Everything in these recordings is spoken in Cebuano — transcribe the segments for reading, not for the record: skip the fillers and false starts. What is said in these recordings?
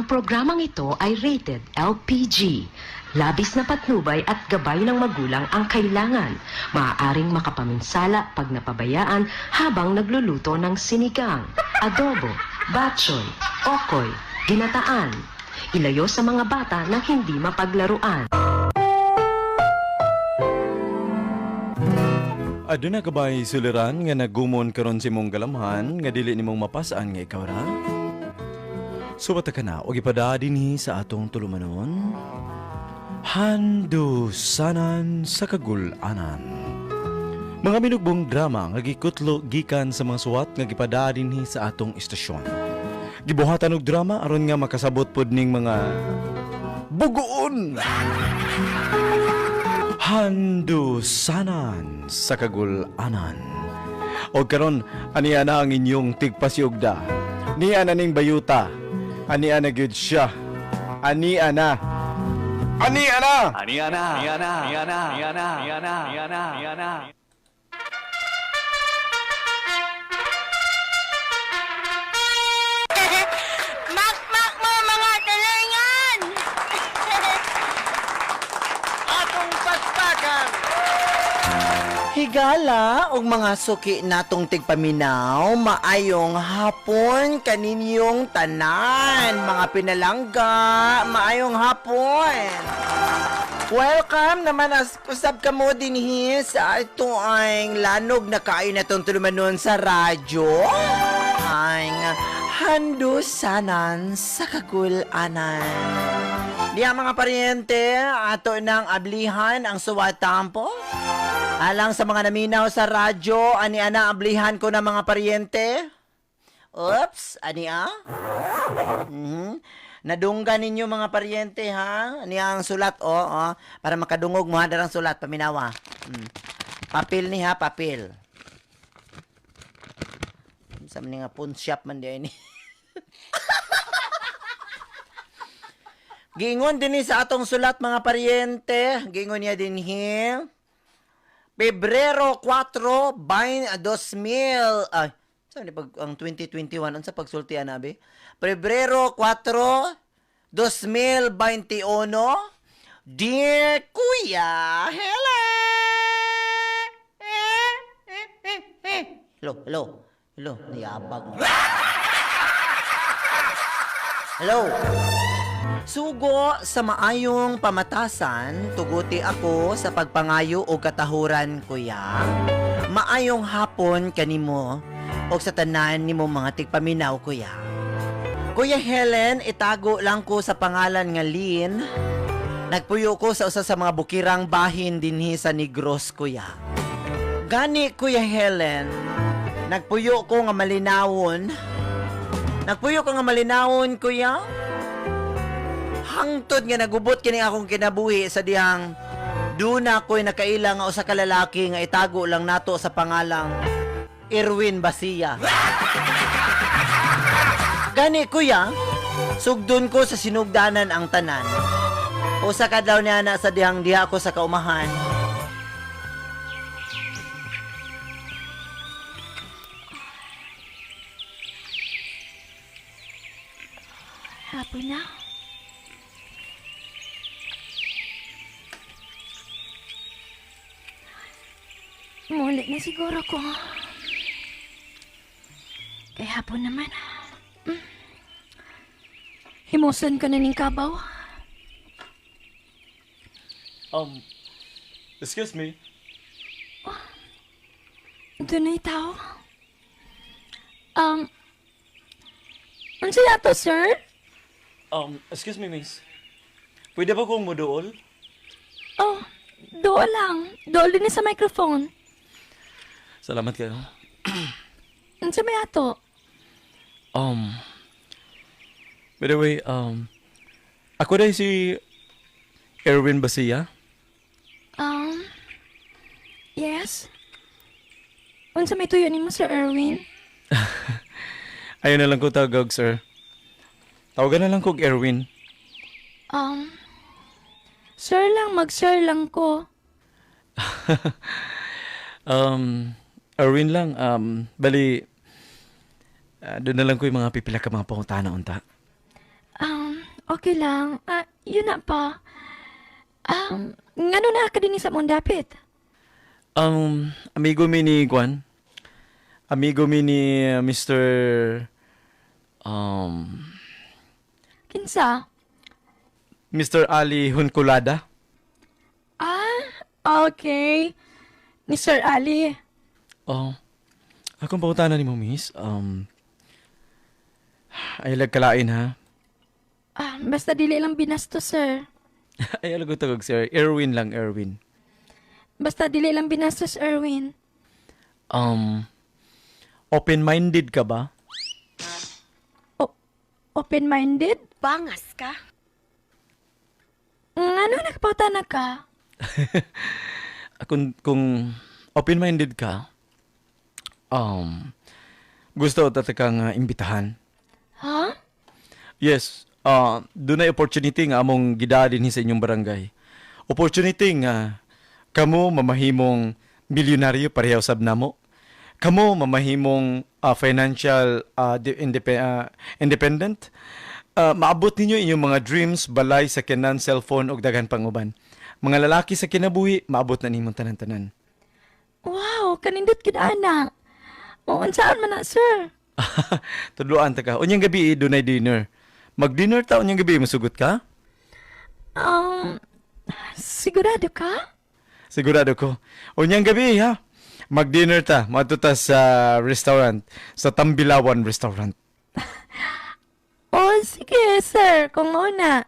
Ang programang ito ay rated LPG. Labis na patnubay at gabay ng magulang ang kailangan. Maaaring makapaminsala pag napabayaan habang nagluluto ng sinigang, adobo, batchoy, okoy, ginataan. Ilayo sa mga bata na hindi mapaglaruan. Aduna ka ba'y suliran nga nagumon karon sa imong galamhan nga dili nimong mapas-an nga ikaw ra? Subata ka na og ipada dinhi sa atong tulumanon. Handusanan sa kagulanan. Mga binugbong drama nga gikutlo gikan sa mga suwat nga gipada dinhi sa atong istasyon. Gibuhatan og drama aron nga makasabot pod ning mga bugoon. Handusanan sa kagulanan. O karon aniya na ang inyong tigpasiugda. Niya na ning bayuta. Aniya na gyud siya. Aniya na. Aniya na. Aniya na, aniya na, aniya na, aniya na, aniya na, aniya na, aniya na. Makmak mo mga talingan! Atong pakpakan! Higala og mga suki natong tigpaminaw, maayong hapon kaninyong tanan, mga pinalangga, maayong hapon. Welcome naman as usab kamo dinhi sa ito ang lanog na kain na itong tulumanon sa radyo. Ang handusanan sa kagulanan. Diya mga paryente, ato nang ablihan ang suwatampo. Alang sa mga naminaw sa radyo, ani ana ablihan ko na mga paryente. Oops, ani ah? Mhm. Nadunggan ninyo mga paryente ha. Ani ang sulat oh, oh, para makadungog mo ha darang sulat paminawa. Papel ni ha, papel. Sa man nga pawn shop man di ni. Giingon dinhi sa atong sulat mga paryente, giingon niya dinhi. Pebrero 4, 2000, ay, saan ni pag ang 2021 unsa pagsulti ana be? Pebrero 4, 2021. Dear Kuya, hello. Hello, hello. Hello, niyabag mo. Hello. Sugo sa maayong pamatasan, tuguti ako sa pagpangayo og katahuran, kuya. Maayong hapon kanimo og sa tanan nimo mga tigpaminaw, kuya. Kuya Helen, itago lang ko sa pangalan nga Lynn. Nagpuyo ko sa usa sa mga bukirang bahin dinhi sa Negros, kuya. Gani, Kuya Helen, nagpuyo ko nga malinawon. Nagpuyo ko nga malinawon, kuya. Hangtod nga nagubot kini akong kinabuhi sa dihang duna ko'y nakaila nga usa ka lalaki nga itago lang nato sa pangalang Erwin Basia. Gani kuya, sugdon ko sa sinugdanan ang tanan. Usa ka daw niya na sa dihang diha ko sa kaumahan. Hapon na. Muli na siguro ko. Kay hapon naman. Himusan ka na ning kabaw. Excuse me. Doon tao. Unsa yato, sir? Excuse me, miss. Pwede ba kong muduol? Oh, dool lang. Dool din sa microphone. Salamat kayo. Unsa may ato? By the way, ako dahil si Erwin Basia. Yes. Unsa may tuyo nimo, Sir Erwin? Ayun na lang ko tagag, sir. Tawagan na lang kog Erwin. Sir lang, mag-sir lang ko. Erwin lang, bali, doon na lang ko yung mga pipila ka mga pangutana unta. Okay lang. Ah, yun na pa. Ngano na ka din sa mong dapit? Amigo mi ni Kwan. Amigo mi ni Mr. Um, Kinsa? Mr. Ali Hunkulada. Ah, okay. Ni Sir Ali. Oh. Akong pangutana nimo, miss. Ay lagkalain ha. Ah, basta dili lang binasto, sir. Ay alag ko sir. Erwin lang, Erwin. Basta dili lang binastos, Erwin. Open-minded ka ba? Open-minded? Bangas ka? Ngano nagpauta na ka? Kung open-minded ka, um, gusto ta kang imbitahan. Ha? Yes, dunay opportunity nga among gidaa dinhi sa inyong barangay. Opportunity nga kamo mamahimong milyonaryo pareho sab namo. Kamo mamahimong financial independent. Maabot ninyo inyong mga dreams, balay, sakyanan, cellphone ug daghan pang uban. Mga lalaki sa kinabuhi, maabot na nimong tanan-tanan. Wow, kanindot gid ana. O, unsaan man na, sir? Tudloan ta ka. Unyang gabi dunay dinner. Mag-dinner ta unyang gabi, musugot ka? Sigurado ka? Sigurado ko. Unyang gabi, ha? Mag-dinner ta. Madto ta sa restaurant. Sa Tambilawan Restaurant. O, sige, sir, kung mao na.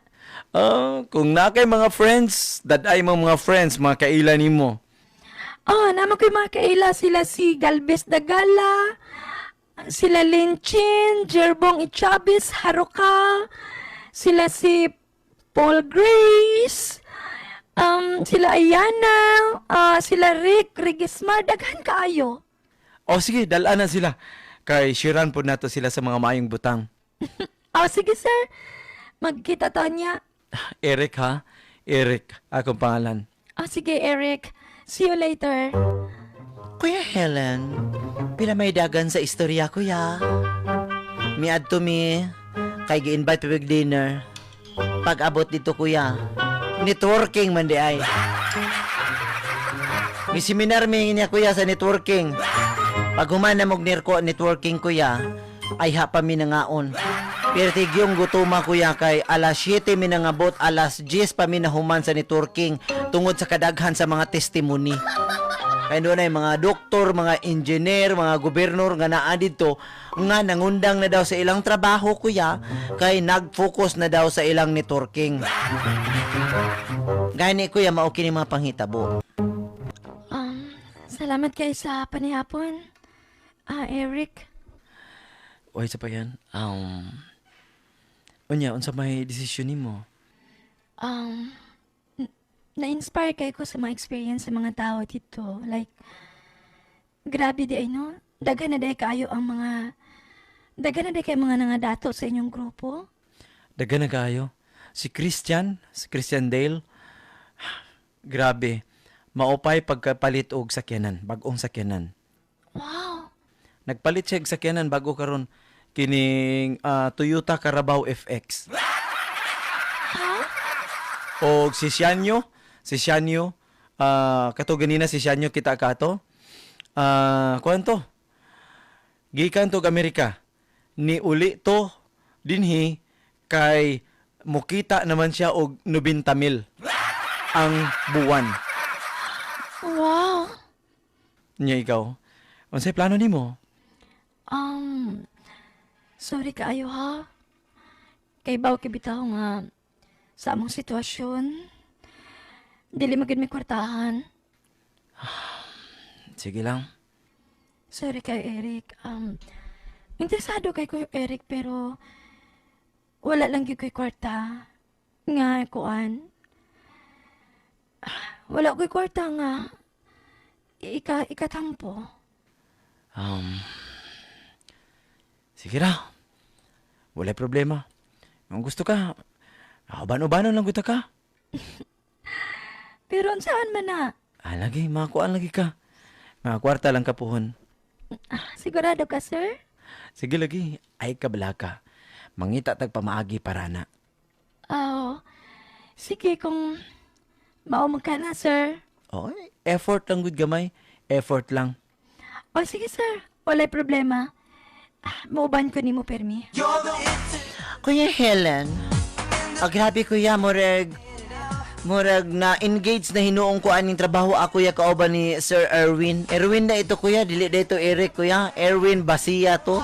Ah, kung na kay mga friends, daday mo mga friends, mga kaila nimo. Oh, naman ko'y mga kaila sila si Galvez Dagala, sila Linchin, Jerbong Ichabis, Haruka, sila si Paul Grace, sila Ayana, sila Rick, Rigismar, daghan kaayo. O sige, dalaan na sila. Kay shiran po nato sila sa mga maayong butang. Oh, sige sir, magkita ta niya. Eric ha? Eric, akong pangalan. Oh, sige Eric, see you later. Kuya Helen, pila may dagan sa istorya, kuya. Miadto mi, kay gi-invite pa dinner. Pag abot dito, kuya, networking man di ay. Mi seminar mi niya, kuya, sa networking. Pag humana mog nirko networking, kuya, ay ha pa mi nangaon. Pero tigyong gutuma, kuya, kay alas 7 mi nangabot, alas 10 pa mi nahuman sa networking tungod sa kadaghan sa mga testimony. Kaya doon ay mga doktor, mga engineer, mga gobernur nga naa didto nga nangundang na daw sa ilang trabaho, kuya, kay nag-focus na daw sa ilang networking. Gani, kuya, mao kini mga panghitabo. Salamat kay sa panihapon. Ah, Eric. Oy, sa pa yan. Unya, unsa may desisyon nimo? um, na-inspire kay ko sa mga experience sa mga tao dito. Like, grabe di ay no? Daghan na day kaayo ang mga, daghan na day kay mga nangadato sa inyong grupo. Daghan na kaayo. Si Christian Dale, grabe. Maupay pagkapalit og sakyanan, bag-ong sakyanan. Wow! Nagpalit siya og sakyanan bago karon kining Toyota Carabao FX. Og si Sianyo, kato ganina si Sianyo kita kato. Kuan to? Gikan to og Amerika. Ni uli to dinhi kay mukita naman siya og 90 mil ang buwan. Wow! Nya ikaw. Unsay plano nimo? Sorry kaayo ha. Kay baw kay bitaw nga sa among sitwasyon, dili magid may kwartahan. Sige lang. Sorry kay Eric. Interesado kay Kuya Eric pero wala lang gyud ko'y kwarta. Nga kuan. Wala ko'y kwarta nga ikatampo. Sige ra. Walay problema. Kung gusto ka, uban-ubanon lang gusto ka. Pero saan man na? Ah, lagi, makakuan lagi ka. Mga kwarta lang kapuhon. Sigurado ka, sir? Sige lagi, ay kabala ka. Mangita tag pamaagi para na. Sige, kung mao man ka na, sir. Okay, effort lang gud gamay. Effort lang. O sige, sir. Walay problema. Ah, Mauban ko nimo permi. Kuya Helen, ah, grabe kuya, murag, murag na engage na hinuong ko aning trabaho ako ya kauban ni Sir Erwin. Erwin na ito kuya, dili na ito Eric kuya. Erwin Basia to.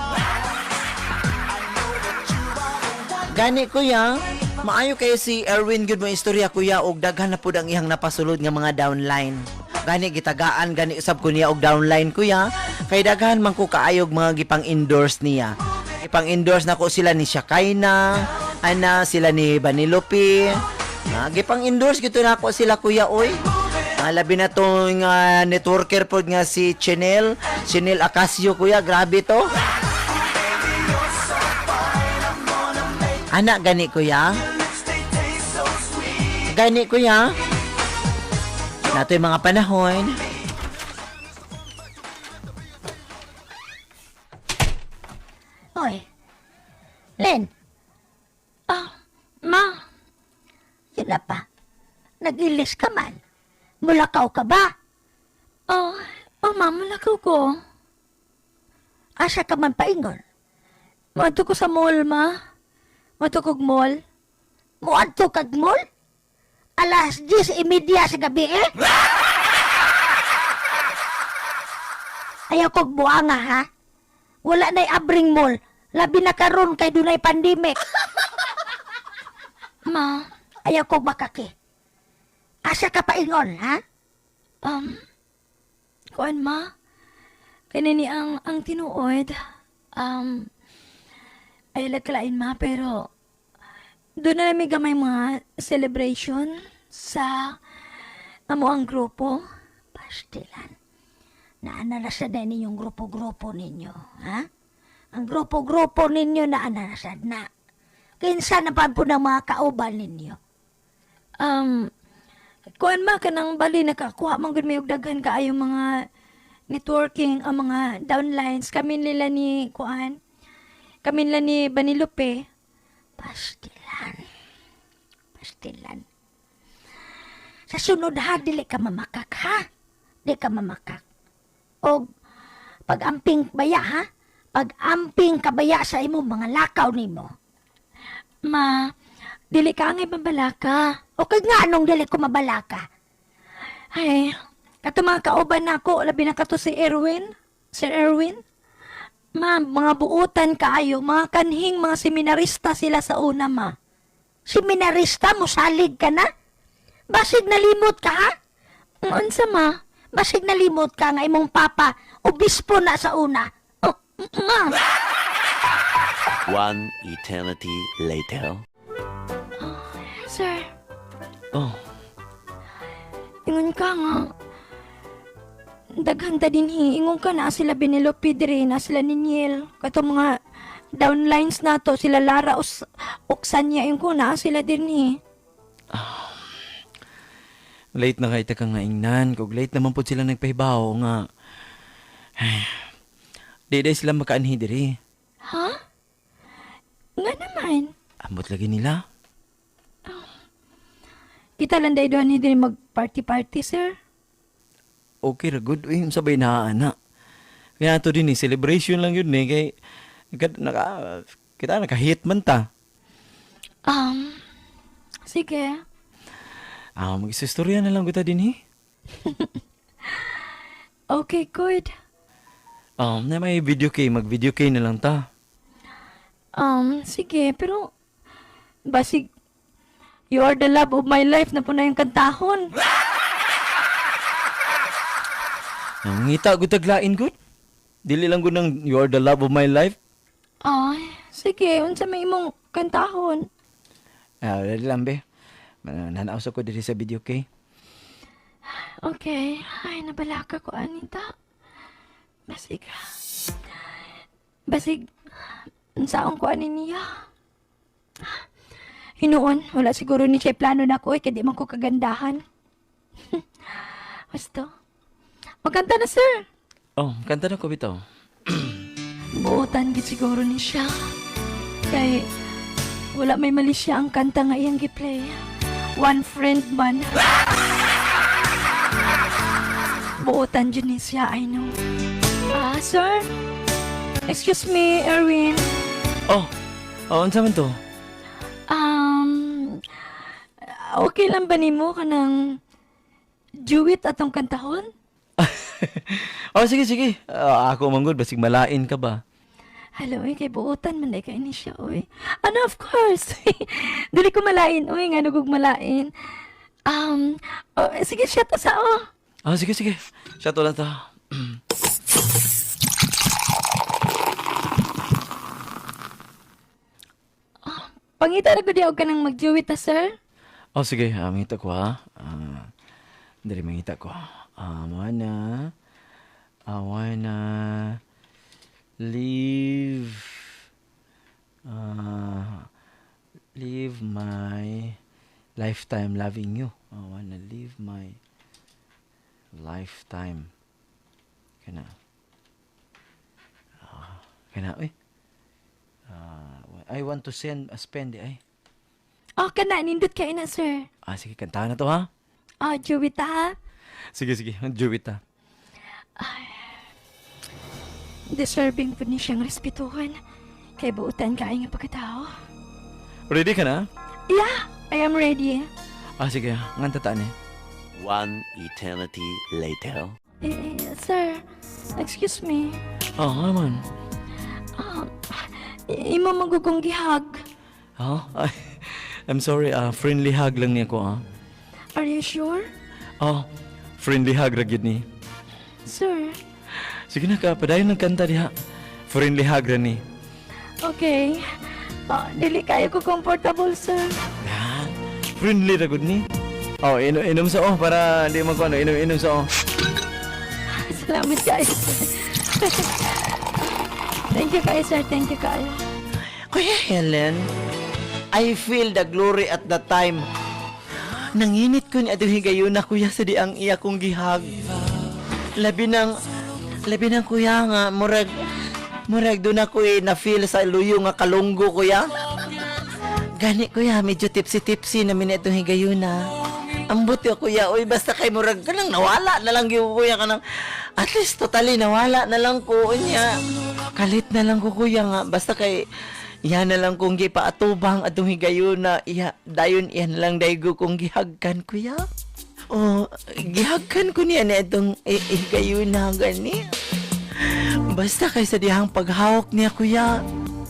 Gani kuya, maayo kayo si Erwin gud mo istorya kuya og daghan na pud ang iyang napasulod nga mga downline. Gani gitagaan gani usab ko niya og downline kuya, kay daghan man ko kaayog mga gipang-endorse niya. Gipang-endorse nako sila ni Shakaina, ana sila ni Banilope. Ah, gipang-endorse gito nako sila kuya oy. Ah, labi na tong networker pod nga si Chenel, Chenel Acasio kuya, grabe to. Ana gani kuya? Gani kuya? Nato'y mga panahon. Oy, Len, Ah, ma. yun na pa. Nag-ilis ka man. Mulakaw ka ba? Oh, oh ma, mulakaw ko. Asa ka man paingon? Moadto ko sa mall, ma. Moadto kog mall. Muadto kag mall? Alas 10:30 sa gabi eh? Ayaw kog buanga ha? Wala na'y abring mall. Labi na karon kay dunay pandemic. Ma, Ayaw kog makaki. Asa ka paingon, ha? um, kuan ma. Kani ni ang tinuod. Um, ay laglain ma, pero doon na namin gamay mga celebration sa amo ang grupo. Pastilan. Naanarasad na ninyong grupo-grupo ninyo, ha? Ang grupo-grupo ninyo naanarasad na. Kinsa na pa po ng mga kauban ninyo? Um, kuan ma kanang bali nakakuha man gud may og daghan kaayo mga networking ang mga downlines kami nila ni kuan. Kami nila ni Banilope. Pastilan. Pastilan. Sa sunod ha, dili ka mamakak ha? Di ka mamakak. O pag-amping baya ha? Pag-amping kabaya sa imong mga lakaw nimo. Ma, dili ka angay mabalaka. O kay nga anong dili ko mabalaka? Ay, kato mga kauban nako, labi na kato si Erwin. Sir Erwin. Ma, mga buutan kaayo, mga kanhing mga seminarista sila sa una, ma. Seminarista, musalig ka na? Basig nalimot ka ha? Unsa, ma? Basig nalimot ka nga imong papa, obispo na sa una. Oh, ma. One eternity later. Sir, Oh, ingon ka nga. Daghan ta dinhi, ingon ka na sila Benelope dire, na sila Niniel. Kato mga downlines na to, sila Lara Os Oksanya, ingon ko na sila dinhi. Late na kay ta kang naingnan. Kug late naman po sila nagpahibaw nga. Ay, di day sila makaanhi diri. Ha? Nga naman. Ambot lagi nila. Kita lang dahil doon hindi mag-party-party, sir. Okay ra good uy, unsa bay naa ana. Kaya ato din eh, celebration lang yun eh kay naka, naka kita naka-hit man ta. Sige. Ah, mag-istorya na lang kita din eh. Okay, good. Na may video kay, mag-video kay na lang ta. Sige, pero basig you are the love of my life na po na yung kantahon. Ang ngita gud taglain gud. Dili lang gud nang you are the love of my life. Ay, sige, unsa may imong kantahon? Ah, dali lang be. Nanaw sa ko diri sa video kay. Okay, ay nabalaka ko anita. Basig. Basig unsaon ko ani niya? Hinuon, wala siguro ni siya plano na ko eh, kaya di man ko kagandahan. Basta. Magkanta na, sir. Oh, kanta na ko bitaw. Buotan gid siguro ni siya. Kay wala may mali siya ang kanta nga iyang giplay. One friend man. Buotan jud ni siya, I know. Ah, sir? Excuse me, Erwin. Oh, oh, unsa man to? Okay lang ba nimo kanang duet atong kantahon? Oh, sige, sige. Ah, ako man gud, basig malain ka ba? Hello, eh, kay buotan man kay ni siya, oy. Ano, of course. Dili ko malain, oy, nga nugog malain. Oh, sige, siya ta sa, oh. Ah, sige, sige. Siya to lang ta. Pangita na ko di og kanang mag-duet ta, sir. Oh, sige. Ah, mangita ko, ha? Ah, dali, mangita ko. Ah, wanna, I wanna leave, ah, live my lifetime loving you. I wanna live my lifetime. Kana. Ah, kana, uy. Ah, I want to send, spend, eh, ay. Oh, kana, nindot kay na, sir. Ah, sige, kantahan na to, ha? Ah, duet ta, ha? Sige, sige. Duet, ha? Deserving po ni siyang respetuhan. Kay buotan kaay nga pagkatao. Ready ka na? Yeah, I am ready. Ah, sige. Nganta ta ni. One eternity later. Eh, eh, sir, excuse me. Oh, nga man. Ah, imo magugong gihag. Oh, ay, I'm sorry. Ah, friendly hug lang niya ko, ah. Are you sure? Oh, friendly hug ra gyud ni. Sir, Sige na ka, padayon ng kanta diha. Friendly hug ra ni. okay. Ah, dili kayo ko comfortable, sir. Yan. Friendly ra gud ni. Oh, inom, inom sa oh para di mo ano, inom inom sa oh. Salamat kayo, sir. Thank you kayo, sir. Thank you kayo. Kuya Helen, I feel the glory at the time. Nanginit ko ni atong higayuna kuya sa diang iya kong gihag. Labi nang kuya nga murag murag doon ako eh, na feel sa luyo nga kalunggo kuya. Gani kuya, medyo tipsy-tipsy na min itong higayuna. Ambot yo kuya, oy basta kay murag ka lang nawala na lang gyud kuya kanang at least totally nawala na lang ko unya. Kalit na lang ko kuya nga basta kay iya na lang kong gipaatubang atong higayuna, iya dayon iya na lang daygo kong gihagkan kuya. Oh, gihagkan ko niya na itong higayuna gani. Basta kay sa dihang paghawak niya kuya,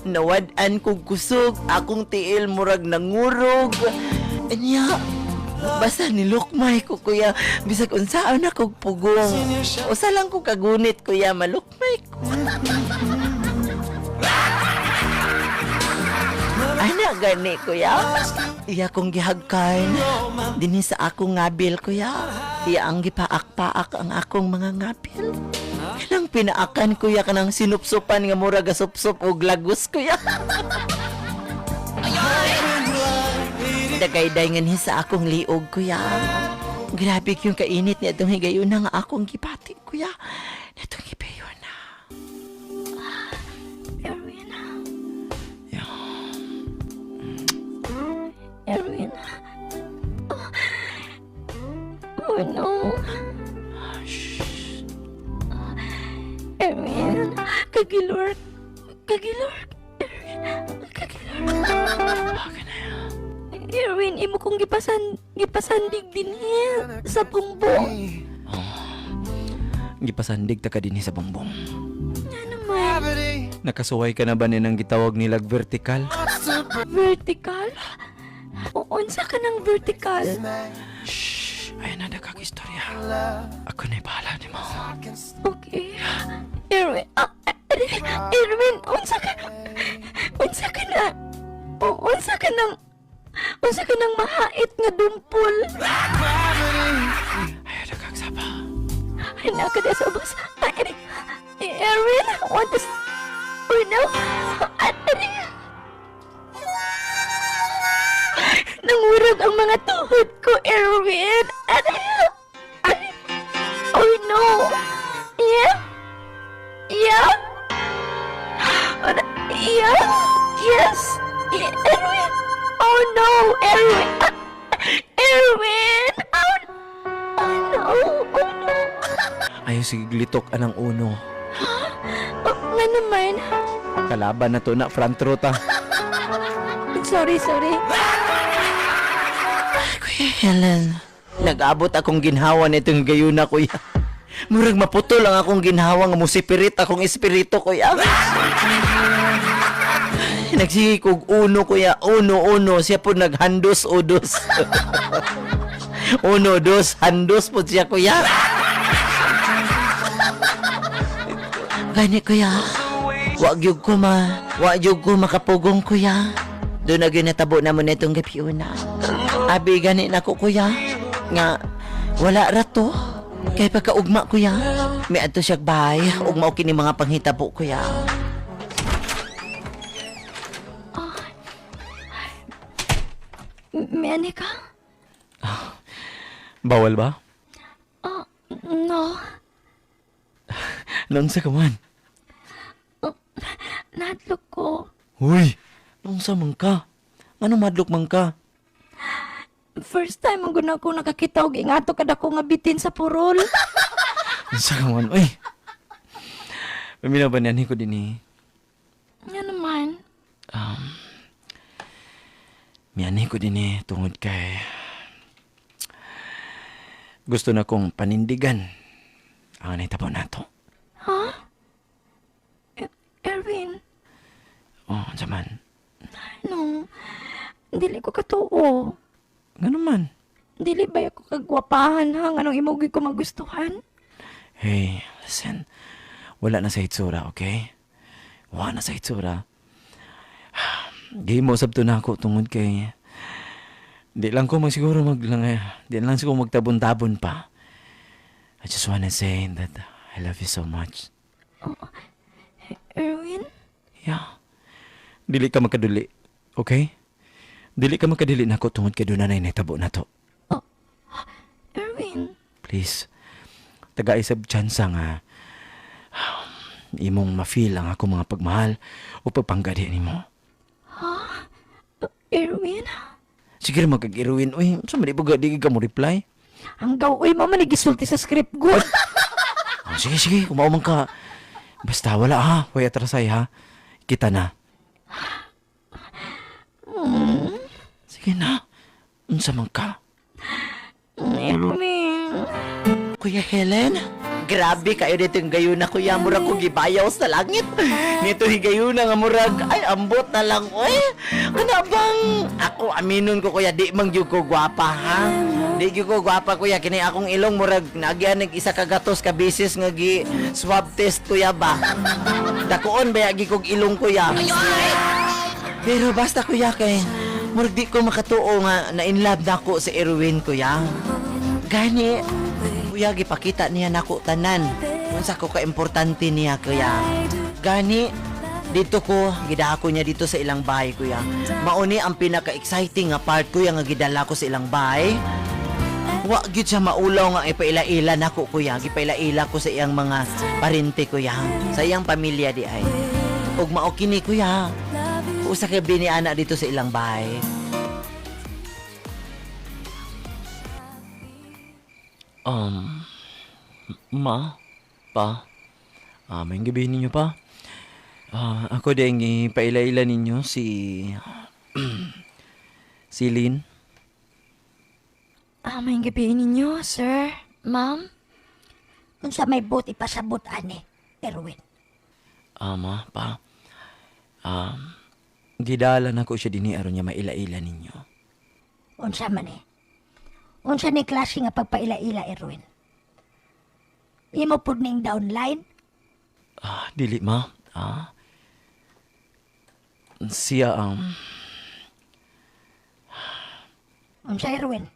nawad-an kog kusog, akong tiil murag nangurog. Anya, basta nilukmay ko kuya, bisag unsaon na kog pugong. Usa lang ko kagunit kuya, malukmay ko. Ana gani kuya. Iya kong gihagkan dinhi sa akong ngabil kuya. Iya ang gipaak-paak ang akong mga ngabil. Kanang pinaakan kuya kanang sinupsupan nga mura gasupsup og lagos kuya. Dagayday nganhi sa akong liog kuya. Grabe yung kainit niya itong higayon nga akong gipati kuya. Natong higayon na. Erwin. Yeah. Erwin. Oh, oh no. Erwin, kagilor. Kagilor. Erwin, kagilor. Erwin, imo kong gipasan gipasandig din niya sa bumbong. Gipasandig ta ka dinhi sa bongbong. Ano man? Nakasuway ka na ba ni nang gitawag nilag vertical? Vertical? O, unsa ka ng vertical? Shh, ayun na nagkag istorya. Ako na'y bahala ni mo. Okay. Erwin, ah, Erwin, unsa ka unsa ka na o, unsa ka ng mahait nga dumpol. Ayun nagkagsaba. Ay, naka na sa ubos. Ay, Erwin, what is... Oh no! Ay, nangurog ang mga tuhod ko, Erwin. Aray! Aray! Oh no! Yeah! Yeah! Yeah! Yes! Erwin! Oh no! Erwin! Ah! Erwin! Oh, oh no! Oh no! Ayaw sige glitok anang uno. Oh, nga naman. Kalaban na to na front row ta. Sorry, sorry. Kuya Helen, nag-abot akong ginhawa nitong gayuna, kuya. Murag maputol ang akong ginhawa nga musipirit akong espiritu, kuya. Nagsige kog uno, kuya. Uno, uno. Siya po naghandos, udos. Uno, dos, handos po siya, kuya. Gani, kuya. Wa gyud ko makapugong, kuya. Doon na gyud natabo na mo nitong gabiuna. Abi gani nako, kuya, nga wala ra to. Kay pagkaugma, kuya. Miadto siya bahay ug mao kini mga panghitabo, kuya. May ani ka? Bawal ba? Oh, no. Naunsa ka man? Nahadlok ko. Uy, naunsa man ka? Ngano madlok man ka? First time ang guna ko nakakita og ingato kada ko nga bitin sa purol. Unsa ka man? Uy. Paminaw ba niyan ko din eh. Nga naman. Miani ko din eh tungod kay gusto na kong panindigan ang nahitabo nato. Ha? Erwin, Oh, unsa man? no. Dili ko katuo. Ngano man? Dili ba ako kagwapahan ha? Nganong imo gyud ko magustuhan? Hey, listen. Wala na sa hitsura, okay? Wala na sa hitsura. Gihimo sab to na ako tungod kay di lang ko magsiguro mag lang, di lang siguro magtabon-tabon pa. I just wanna say that I love you so much. Erwin? Yeah. Dili ka makaduli. Okay? Dili ka makadili nako tungod kay doon na nahitabo na to. Erwin? Please. Taga-isab tsansa nga imong ma-feel ang ako mga pagmahal o pagpanggadi nimo. Erwin? Sige ra magkag-iruin. Uy, sa man di ba di ka mo reply? Ang gaw, uy, mama nagisulti sa script ko. Oh, sige, sige, kumao man ka. Basta wala ha, huwag atrasay ha. Kita na. Sige na. Unsa man ka? Erwin. Kuya Helen, grabe kayo dito yung gayuna, kuya. Murag ko gibayaw sa langit. Nito yung gayuna nga murag, ay ambot na lang, oy. Ano bang, ako aminon ko, kuya, di man gyud ko gwapa, ha? Di gyud ko gwapa, kuya. Kini akong ilong murag nagyan nag isa ka gatos ka bisis nga gi swab test, kuya ba? Dakuon ba yagi kog ilong, kuya? Pero basta, kuya, kay murag di ko makatuo nga na in love na ako sa Erwin, kuya. Gani, kuya, gipakita niya nako tanan. Unsa ko ka-importante niya, kuya. Gani, dito ko, gidako niya dito sa ilang bahay, kuya. Mauni ang pinaka-exciting nga part, kuya, nga gidala ko sa ilang bahay. Wa gyud siya maulaw nga ipaila-ila nako, kuya. Gipaila-ila ko sa iyang mga parente, kuya. Sa iyang pamilya di ay. Ug mao kini, kuya. Usa kay biniana dito sa ilang bahay. Um, ma, pa, may gabi ninyo pa. Ah, ako din ipaila-ila ninyo si si Lynn. Ah, may gabi ninyo, sir. Ma'am? Unsa may buot ipasabot ani, Erwin? Ah, ma, pa. Um, gidala na ko siya dinhi aron niya maila-ila ninyo. Unsa man eh? Unsa ni klase nga pagpaila-ila, Erwin? Imo pud ning downline? Ah, dili ma. Ah. Siya ang Unsa, Erwin?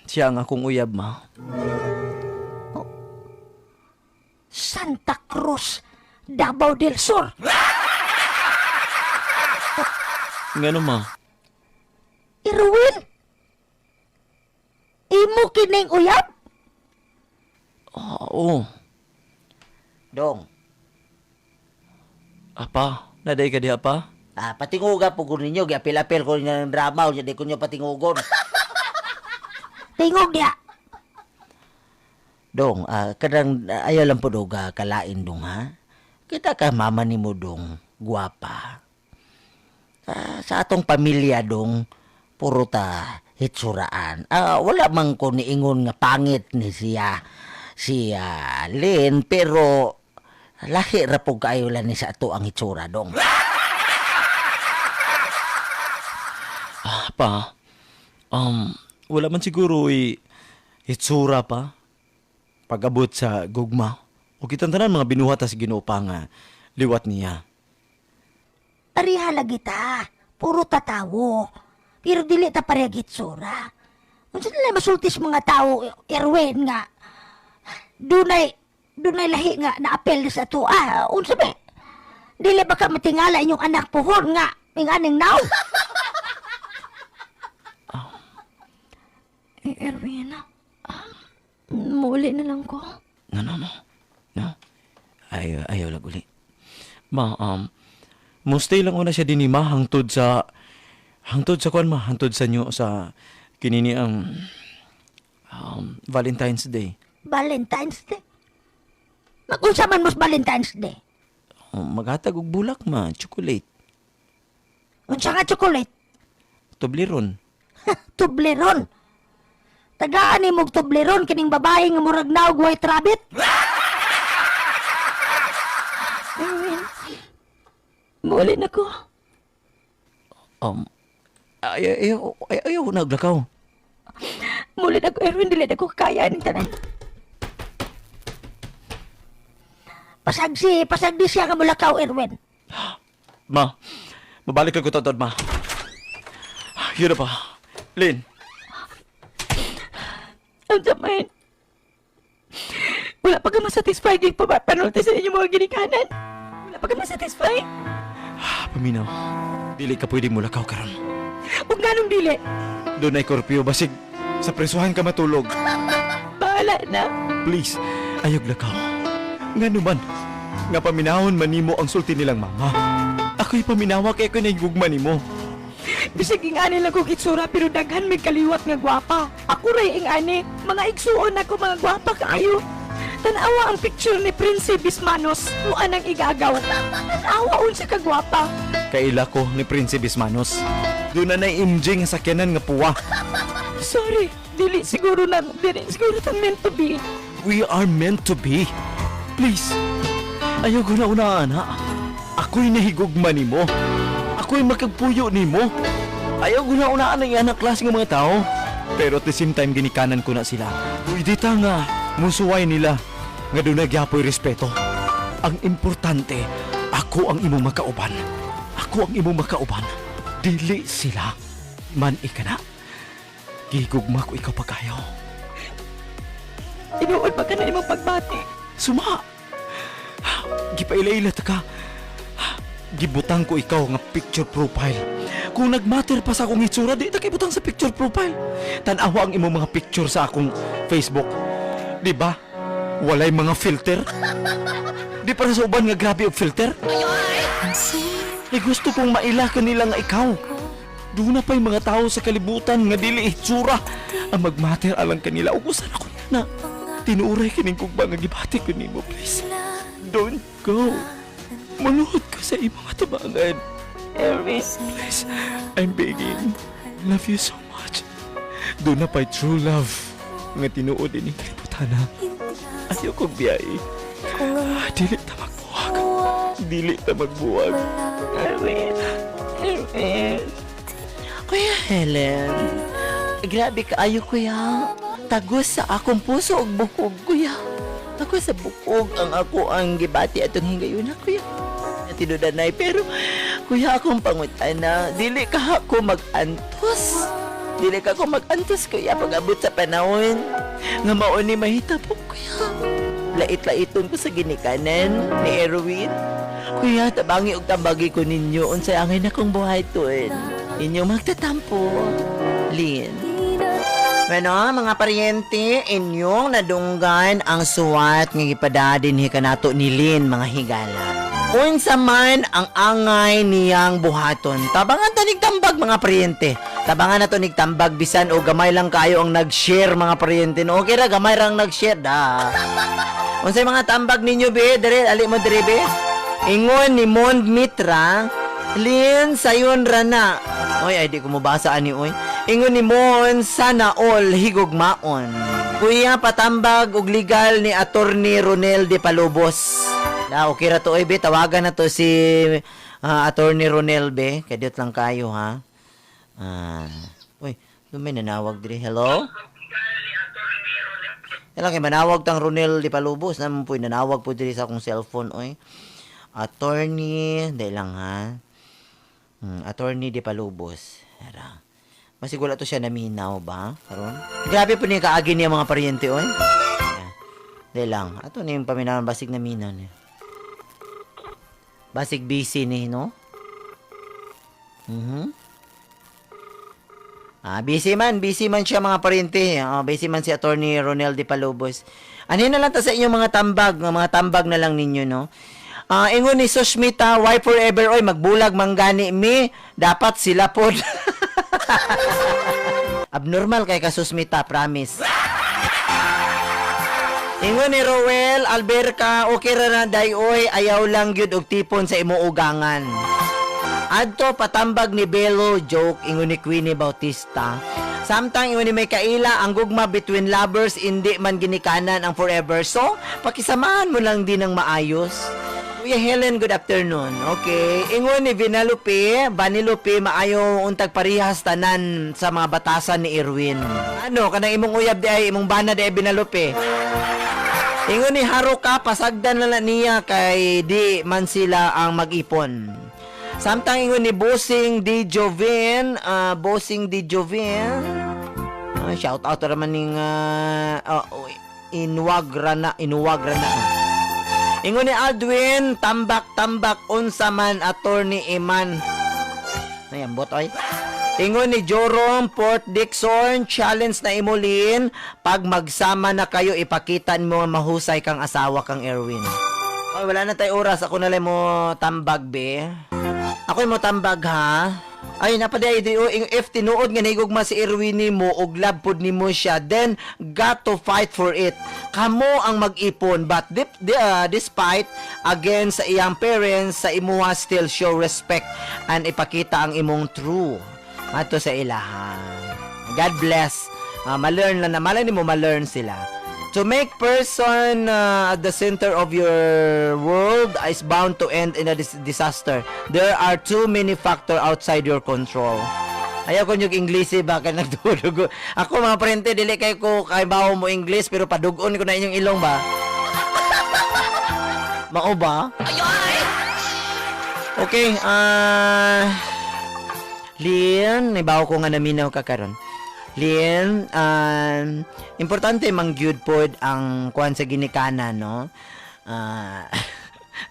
Siya ang akong uyab, ma. Santa Cruz, Davao del Sur. Ngano, ma? Erwin! Imo kining uyab? Ah, oo. Dong, Apa, naday ka diha pa? Ah, patinguga po ko ninyo, giapil-apil ko ninyo ng drama, unya di ko nyo patingugon. Tingog diha. Dong, kadang ayaw lang po dong kalain dong ha. Kita ka mama ni mo dong, guwapa. Sa atong pamilya dong, puro ta hitsuraan. Wala man ko niingon nga pangit ni siya si Lynn, pero lahi ra po kaayo lang ni sa ato ang hitsura dong. Pa, wala man siguro hitsura pa. Pag-abot sa gugma. O kitang tanan mga binuhat sa Ginoo pa nga liwat niya. Pareha lagi ta. Puro tatawo. Pero dili ta pareha gitsura. Unsa nila masultis mga tao, Erwin, nga dunay lahi nga naapel sa ato. Unsa ba? Dili ba ka matingala inyong anak puhon nga ing aning naw? Eh, Erwin, muuli na lang ko. No, no, no. No. Ayaw, ayaw lang uli. Ma, mo stay lang una siya dinhi ma hangtod sa kuan ma, hangtod sa nyo sa kinini ang Valentine's Day. Valentine's Day? Mag-unsa man mos Valentine's Day? Oh, maghatag og bulak ma, chocolate. Unsa nga chocolate? Toblerone. Toblerone. Tagaan ni mog Toblerone kining babae nga murag naog white rabbit. Erwin, muuli na ko. Ay, ayaw, ay, ayaw naglakaw. Muuli na ko, Erwin, dili na ko kaya ning tanan. Pasag di siya nga mulakaw, Erwin. Ma, mabalik ko totod, ma. Yun na pa. Lynn. Ang man. Wala pa ka masatisfy ging papanulti sa inyong mga ginikanan. Wala pa ka masatisfy. Paminaw, dili ka pwede mulakaw karon. Ug nganong dili? Doon ay korpyo, basig sa presuhan ka matulog. Bahala na. Please, ayog lakaw. Nga naman, nga paminahon man nimo ang sulti nilang mama. Ako'y paminawa kay ako'y nahigugma nimo. Bisag ing-ani lang kong itsura pero daghan may kaliwat nga gwapa. Ako ray ing-ani, mga igsuon ako mga gwapa kaayo. Tanawa ang picture ni Prince Bismanos, mua nang igagaw. Tanawa unsa ka gwapa. Kaila ko ni Prince Bismanos. Doon na na-MJ nga sakyanan nga puwa. Sorry, dili siguro ta meant to be. We are meant to be. Please, ayaw ko na unaan ha. Ako'y nahigugma nimo. Ako'y makagpuyo nimo. Ayaw ko na unaan ang anak klase ng mga tao. Pero at the same time, ginikanan ko na sila. Pwede ta nga, musuway nila. Nga doon nagyapoy respeto. Ang importante, ako ang imong makauban. Ako ang imong makauban. Dili sila. Man ika na. Gigugma ko ikaw pagkayo. Tinuod pa ka na imong pagbati. Suma! Gipaila-ila ta ka. Gibutang ko ikaw nga picture profile. Kung nagmatter pa sa akong itsura, di ta kay butang sa picture profile. Tan-awa ang imong mga picture sa akong Facebook. Di ba? Walay mga filter. Di para sa uban nga grabe og filter. Eh gusto kong maila kanila nga ikaw. Doon na pa'y mga tao sa kalibutan nga dili itsura ang magmatter alang kanila. Ug usan ako na tinuuray kining gugma nga gibati ko nimo, please. Don't go. Muluhod ko sa imong atubangan. Erwin. Please, I'm begging. Love you so much. Doon na pa'y true love nga tinuod ining kalibutan ha. Ayaw kong biyahe. Dili ta magbuwag. Dili ta magbuwag. Erwin. Erwin. Kuya Helen, grabe kaayo kuya. Tagos sa akong puso ug bukog kuya. Tagos sa bukog ang ako ang gibati atong hingayuna kuya. Tinudanay pero kuya akong pangutana, dili ka ako mag-antos. Dili ka ako mag-antos kuya pag-abot sa panahon nga mao ni mahitabo kuya. Lait-laiton ko sa ginikanan ni Erwin. Kuya, tabangi og tambagi ko ninyo unsay angay na kong buhaton. Inyong magtatampo, Lynn. Bueno, mga paryente, inyong nadunggan ang suwat nga gipada dinhi kanato ni Lynn, mga higala. Unsa man ang angay niyang buhaton. Tabangan ta nig tambag, mga paryente. Tabangan na to nig tambag bisan o gamay lang kayo ang nag-share, mga paryente. No, okay ra gamay ra ang nag-share da. Unsay mga tambag ninyo, be? Dere, ali mo dere, be. Ingon ni Mond Mitra, Lin sayon rana. Oy, ay di ko mobasa ani, oy. Ingon ni Mon, sana all higugmaon. Kuya, patambag og legal ni Attorney Ronel de Palobos. Na okay ra to, oy, be, tawagan na to si Attorney Ronel, be. Kadiyot lang kayo ha. Uy, may nanawag diri. Hello? Hello, kay manawag tang Ronel de Palobos. Naman po, nanawag po diri sa akong cellphone, oy. Attorney, dahil lang ha. Attorney de Palobos. Ara. Masiguro to siya naminaw ba? Karon? Grabe po niya kaagi niya, mga paryente, oy. Yeah. Dahil lang. Ato na yung paminawan, basig naminaw niya. Basig busy ni, no? Ah, busy man siya, mga paryente. Busy man si Attorney Ronel de Palobos. Ano na lang ta sa inyong mga tambag na lang ninyo, no? Ingon ni Sushmita, why forever, oy, magbulag manggani mi, dapat sila pod. Abnormal kay ka, Susmita, promise. Ingon ni Roel Alberca, okay ra na day oy, ayaw lang gyud og tipon sa imo ugangan. Adto patambag ni Belo joke, ingon ni Queenie Bautista. Samtang ingon ni may kaila, ang gugma between lovers hindi man ginikanan ang forever. So, pakisamahan mo lang din ng maayos. Kuya Helen, good afternoon. Okay. Ingon ni Vinalupe, Vanilupe, maayo untag parihas tanan sa mga batasan ni Erwin. Ano, kanang imong uyab di ay, imong bana di ay Binalupe. Ingon ni Haruka, pasagdan na lang niya kay di man sila ang mag-ipon. Samtang ingon ni Bossing Di Jovin, Bossing Di Jovin, shout out naman ning inuwag rana, inuwag rana. Ingon ni Aldwin, tambak-tambak unsa man Attorney Iman. Ay, ambot oy. Ingon ni Jorom Port Dixon, challenge na imulin, pag magsama na kayo ipakita mo mahusay kang asawa kang Erwin. Oy, wala na tayo oras, ako na lang mo tambag, be. Ako mo tambag ha. Ay, napaday di o, if tinuod nga nahigugma si Erwin nimo og love pod nimo siya, then got to fight for it. Kamo ang mag-ipon, but despite against sa iyang parents, sa imuha still show respect and ipakita ang imong true ato sa ilaha. God bless. Ma-learn lang na, malay nimo ma-learn sila. To make person at the center of your world is bound to end in a disaster. There are too many factors outside your control. Ayaw ko yung English eh, baka nagdudugo. Ako mga parente, dili kay ko kay bawo mo English, pero padugon ko na inyong ilong ba? Mao ba? Okay, Lynn, ibaw ko nga naminaw ka karon. Lynn, importante mang gyud pod ang kuan sa ginikanan, no?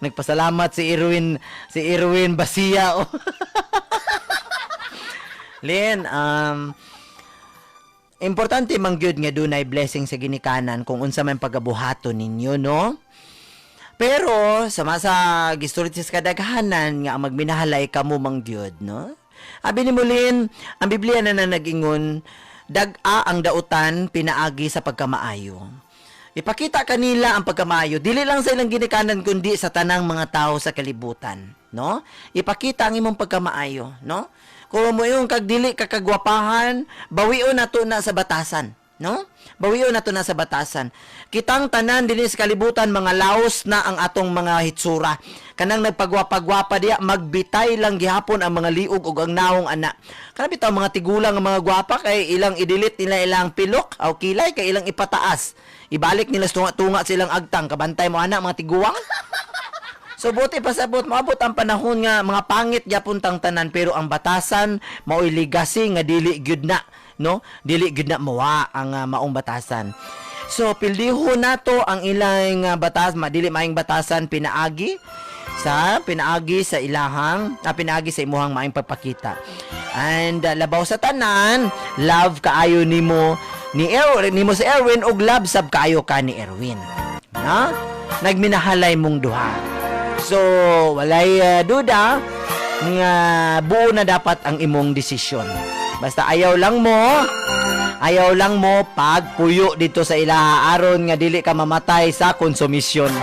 Nagpasalamat si Erwin Basia. Oh. Lynn, importante mang gyud nga dunay blessing sa ginikanan kung unsa man pagabuhaton ninyo, no? Pero sama sa gisturit sa kadaghanan nga ang magminahalay kamo mang gyud, no? Abi ni Mulin, ang Biblia na nag-ingon, dag-a ang dautan pinaagi sa pagkamaayo. Ipakita kanila ang pagkamaayo, dili lang sa ilang ginikanan kundi sa tanang mga tao sa kalibutan, no? Ipakita ang imong pagkamaayo, no? Kung mo yung kag dili ka kagwapahan, bawion nato na sa batasan, no? Bawion nato na sa batasan. Kitang tanan dinhi sa kalibutan mga laos na ang atong mga hitsura. Kanang nagpagwapa-gwapa diya, magbitay lang gihapon ang mga liog ug ang naong ana. Kanang bitaw mga tigulang ang mga gwapa kay ilang i-delete nila ilang pilok aw kilay kay ilang ipataas. Ibalik nila sa tunga-tunga silang agtang kabantay mo ana mga tiguang. So buti pasabot moabot ang panahon nga mga pangit gyapon tang tanan, pero ang batasan maoy legacy nga dili gyud na, no? Dili gyud na mowa ang maong batasan. So pildihon nato ang ilang batas, madili maayong batasan pinaagi sa ilahang, pinaagi sa imuhang maayong pagpakita. And labaw sa tanan, love kaayo nimo ni Erwin, nimo si Erwin ug love sab kaayo ka ni Erwin. Na? Nagminahalay mong duha. So, walay duda nga buo na dapat ang imong desisyon. Basta ayaw lang mo pagpuyo dito sa ilaha aron nga dili ka mamatay sa konsumisyon.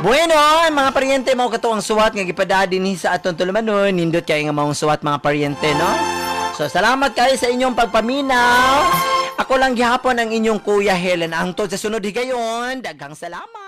Bueno, mga paryente, mao kato ang suwat nga gipadala dinhi sa atong tulumanon. Nindot kay nga maong suwat, mga paryente, no? So, salamat kayo sa inyong pagpaminaw. Ako lang gihapon ang inyong Kuya Helen. Hangtod sa sunod higayon. Daghang salamat.